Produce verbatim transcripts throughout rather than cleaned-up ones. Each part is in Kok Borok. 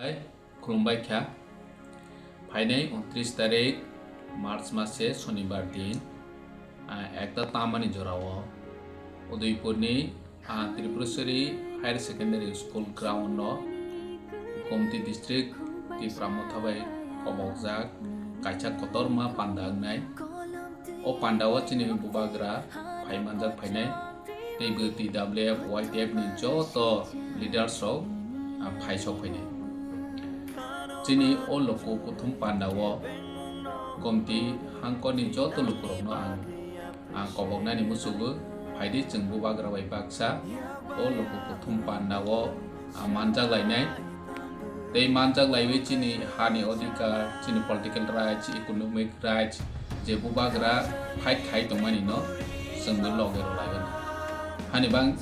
Hai, khulumbai kha. Phainai untris tarik March mase Sonibar din, ah, ekta tamani jorao Udaipurni, ah, Tripureshwari Higher Secondary School ground no Gomti District Tipra Motha bai kobokjak kaisa kotorma panda wngnai. O panda o chini bubagra phai manjak phainai. Tei bo T W F, Y T F ni joto leaders rok, ah, phai sok phainai. Chini o luku kuthum panda o Gomti hangkor ni joto lukurok no ang, ang koboknani musugo, phaidi chwng bubagra bai baksa o luku kuthum panda o, ah, manjak lainai. Tei manjak laiwi chini hani odhikar, chini political rights, economic rights, je bubagra fight khai tongmani no chwngno loge rwlaimani. Hani bang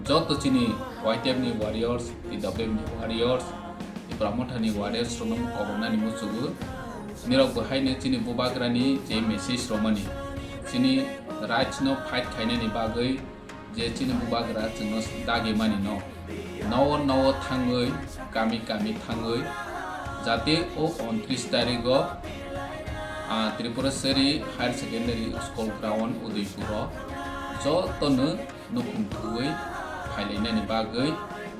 joto chini Y T F ni warriors, T W F ni warriors, Tipra Motha ni warriors rokno koboknani musugo. Nirok bo haino chini bubagra ni je message romani, chini rights no fight khainani bagwi je chini bubagra chwngno dagi mani no. Nowo nowo thangwi, kami kami thangwi, jate o untris tarigo, ah, Tripureshwari Higher Secondary School ground Udaipuro jotono nukhung thwiwi phailainani bagwi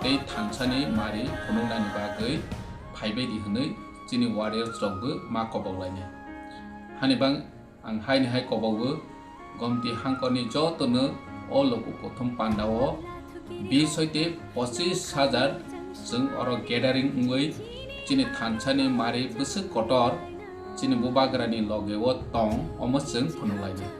tei thansani mari phunuknani bagwi phaibaidi hwnwi chini warriors rokbo ma kobok lainai. Hani bang ang haini hai kobogo, Gomti hangkorni jotono o luku kuthum pandao bis hoite pochis hajar chwng oro gathering wngwi chini thansani mari bwswk kotor chini bubagrani logeo tong, omo chwng phunuk lainai.